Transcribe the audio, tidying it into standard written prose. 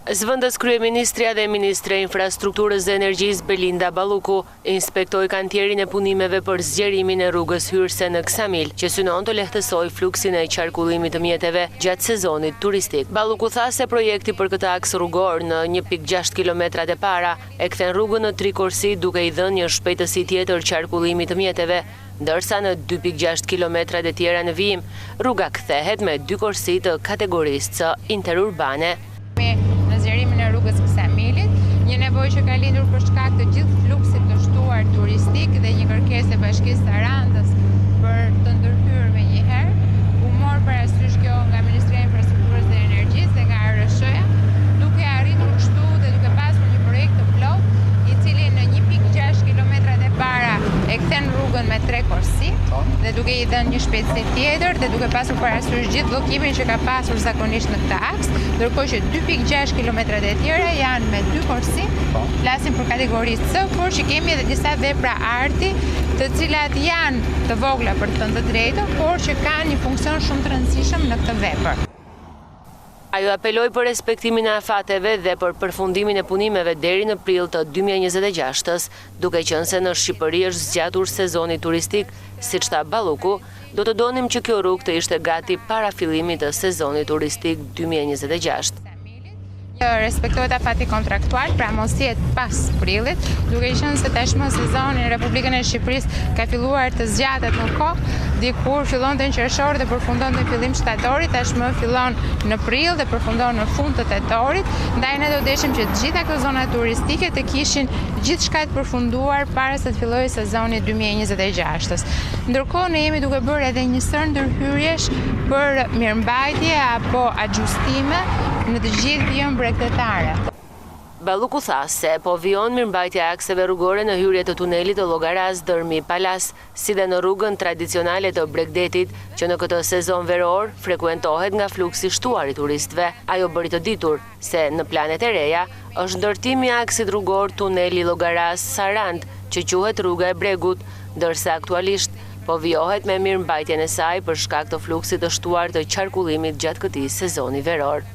Zëvendëskryeministrja dhe ministre e Infrastrukturës dhe Energjisë Belinda Balluku inspektoi kantierin e punimeve për zgjerimin e rrugës hyrëse në Ksamil, që synon të lehtësojë fluksin e qarkullimit të mjeteve gjatë sezonit turistik. Balluku tha se projekti për këtë aks rrugor në 1.6 kilometrat e para e kthen rrugën në tri korsi duke i dhënë një shpejtësi tjetër qarkullimit të mjeteve, ndërsa në 2.6 kilometrat e tjera në vijim, rruga kthehet me dy korsi të kategorisë C interurbane. Në zgjerimin e rrugës Ksamilit, një nevojë që ka lindur për shkak të gjithë fluksit të shtuar turistik dhe një kërkesë e Bashkisë Sarandës për të ndërhyrë menjëherë, u mor parasysh kjo nga Ministria e Infrastrukturës dhe Energjisë dhe nga ARRSH-ja, duke arritur kështu dhe duke pasur një projekt të plotë, i cili në 1.6 kilometrat e para e kthen rrugën me tre korsi dhe duke i dhënë një shpejtësi tjetër dhe duke pasur parasysh gjithë bllokimin që ka pasur zakonisht në këtë aks, ndërkohë që 2.6 kilometrat e tjera janë me dy korsi, po. flasim për kategori C, por që kemi edhe disa vepra arti, të cilat janë të vogla për të thënë të drejtën, por që kanë një funksion shumë të rëndësishëm në këtë vepër. Ajo apeloi për respektimin e afateve dhe për përfundimin e punimeve deri në prill të 2026-ës, duke qenë se në Shqipëri është zgjatur sezoni turistik, siç tha Balluku, do të donim që kjo rrugë të ishte gati para fillimit të sezonit turistik 2026. Respektohet afati kontraktual, pra mos jetë pas prillit, duke qenë se tashmë sezoni në Republikën e Shqipërisë ka filluar të zgjatet në kohë, dikur fillonte në qershor dhe përfundonte në fillim shtatorit, tashmë fillon në prill dhe përfundon në fund të tetorit, ndaj ne do deshim që të gjitha këto zona turistike të kishin gjithçka të përfunduar para se të fillojë sezoni 2026-ës. Ndërkohë ne jemi duke bërë edhe një sërë ndërhyrjesh për mirëmbajtje apo axhustime në të gjithë vijën bregdetare. Balluku tha se po vijon mirëmbajtja e akseve rrugore në hyrje të tunelit të Llogarasë Dhërmi Palasë, si dhe në rrugën tradicionale të bregdetit, që në këtë sezon veror frekuentohet nga fluksi i shtuar i turistëve. Ajo bëri të ditur se në planet e reja është ndërtimi i aksit rrugor tuneli Llogarasë Sarandë, që quhet rruga e bregut, ndërsa aktualisht po vijohet me mirëmbajtjen e saj për shkak të fluksit të shtuar të qarkullimit gjatë këtij sezoni veror.